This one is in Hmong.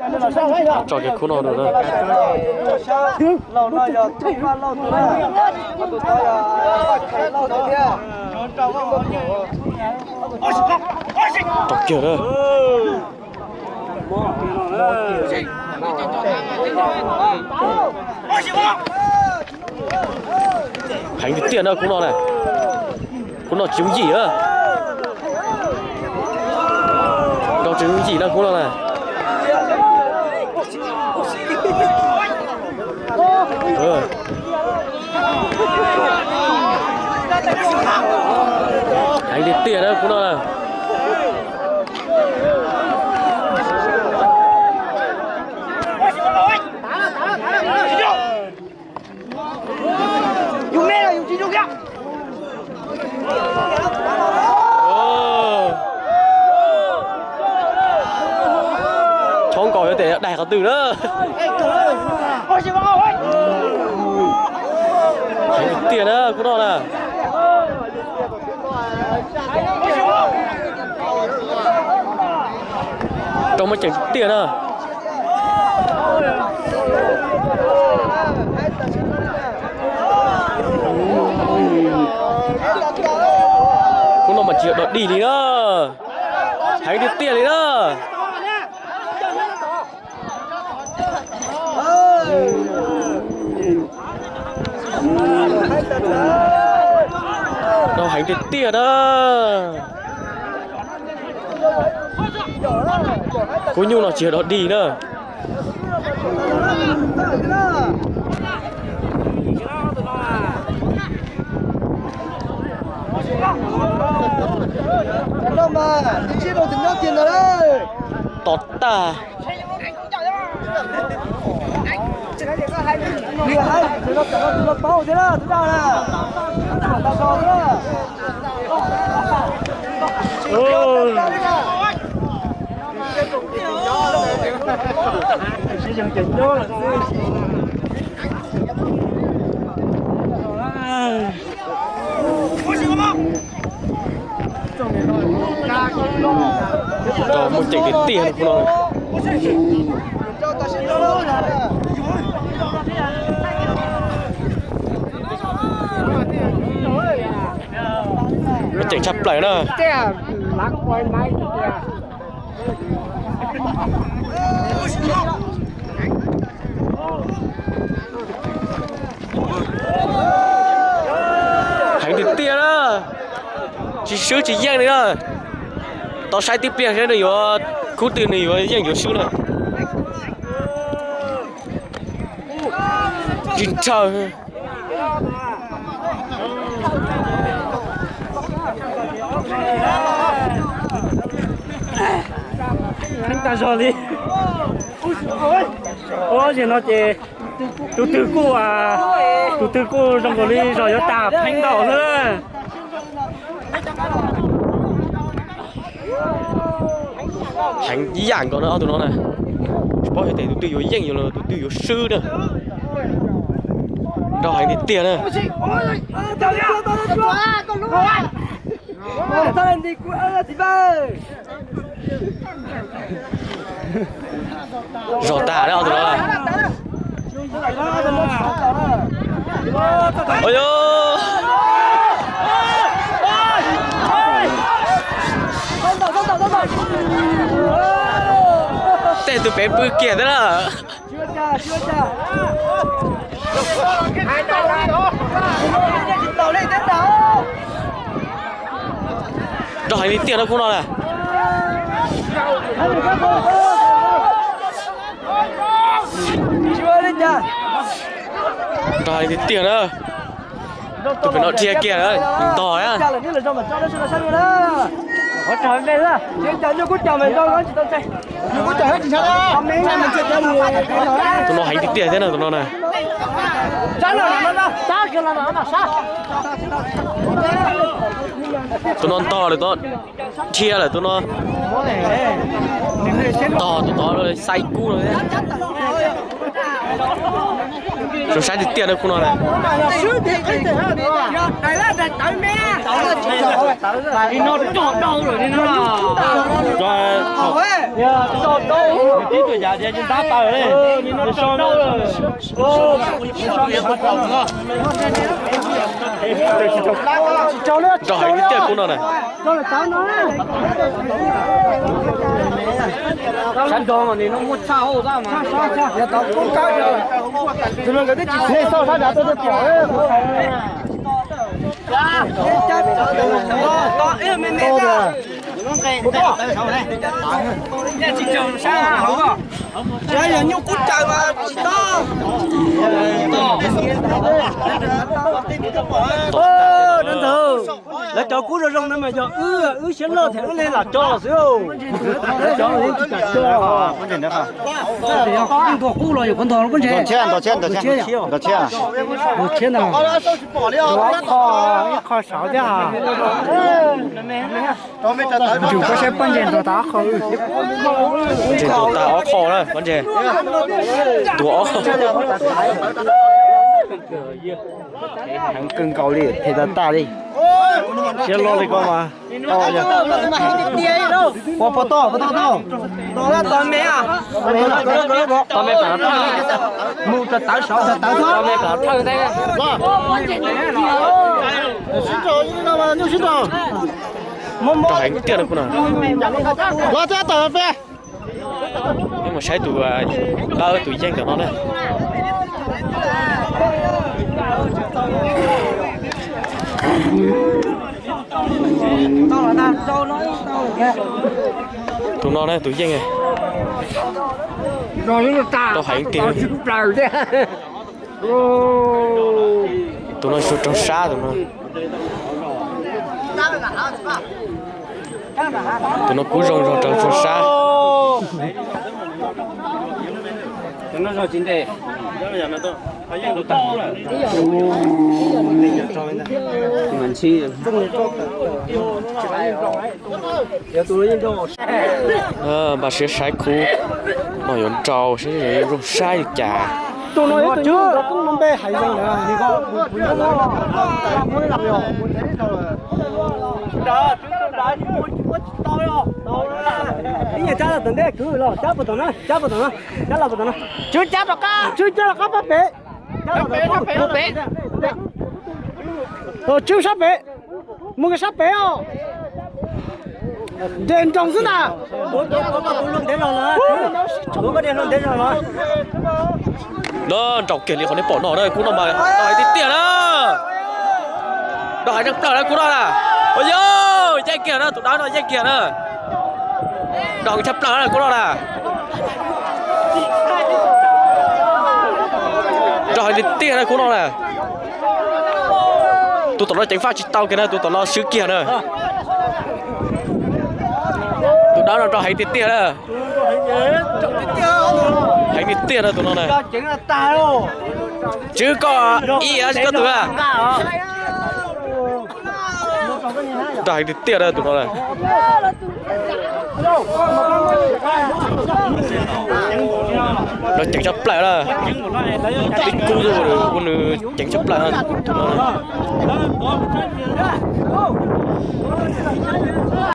Tso kiag khub no rau na. Tso kiag na. Heev tiag tiag na khub no na. Khub no tsis yooj yim na. Nrau tsis yooj yim na khub no na. Heev tiag tiag na khub no na. Tshoob nkaus yuav tias daig qhov twg na. Heev tiag na khub no na. Rau muaj ceem tiag na. Khub no mas tsis yog dog dig li na. Heev tiag tiag li na. Rau heev tiag tiag na. Khub nyuj no tsis yog dog dig na. Tom tag. Muaj ceem tiag tiag no. Muaj ceem tshaj plaws na. Heev tiag tiag na. Tsis swb tsis yeej li na. Tau saib tib pliag saib nws yuav khub twg nws yuav yeej yuav swb na. Tsis tshawj. Heev tag zog li. Ua li no ces tus twg kuj, tus twg kuj zoo nkaus li zog yuav tag pheej ntau xwb. Heev ib yam nkaus na ob tug no na. Tsis paub hais tias tus twg yuav yeej los tus twg yuav swb na. Nrau heev tiag tiag na. Zog tag na ob tug no. Tej tus pem pw kiag thiab na. Nrau heev tiag tiag na khub no na. Nrau heev tiag tiag na. Tus pem no dhia kiag ntog na. Tus no heev tiag tiag thiab na tus no na. Tus no ntog lawm, tus no dhia lawm, tus no ntog tus tod xais kub no thiab. Zoo saib tiag tiag na khub no na. Tib tuam yav tias ntab taw li. Nrog heev tiag khub no na. Lawv cov kub zoo zoo no mas yog wb, wb siab loj thiab wb li lam tso xwb. Cov tsis kam tso. Ntuag qub los yog qhov ntog los koj ntshe. Ntuag tshiab ntag. Ib qho saud thiab. Ntsum koj saib pob ntseg ntuag tas ob qho. Ntsum ntuag tas ob qho na pob ntseg. Ntuag ob. Heev kawg nkaus li, phem tas tas li. Siab loj li koj mas. Ua pov toj, pov toj, toj. Mus rau tawv saud, rau tawv saud. Nrog heev tiag na khub no. Los thiab tawm peb. Peb mus saib tus, tus yeej ntawm no na. Tus no na tus yeej. Rau heev tiag. Tus no suav raug sab tus no. Tus no kub zoo zog raug suav sab. Npaj siab saib khub no yuav nrau seb zoo sab li cas. Ib nyuag rab los tom ntej kwv los, cab puas tom no, cab puas tom no, cab los puas tom no. Tswb cab rov qab, tswb cab rov qab pab pem. Tswb sab pem, mus kiag sab pem os. Nres nroos xwb ntag. No nraus kiag li qhov nej pom no na, khub no mas nrau heev tiag tiag na. Nrau heev tshaj plaws na khub no na. Ua yog yeej kiag na, tus dawb no yeej kiag na. Nrau heev tshaj plaws na khub no na. Nrau heev tiag tiag na khub no na. Tus tom no ceev faj tsis tau kiag na, tus tom no swb kiag na. Tus dawb no nrau heev tiag tiag na. Heev tiag tiag na tus no na. Tswb koj ib tsis koj tus na. Nrau heev tiag tiag na tus no na. Lawv ceev tshaj plaws na. Tib kub ua nws ceev tshaj plaws na.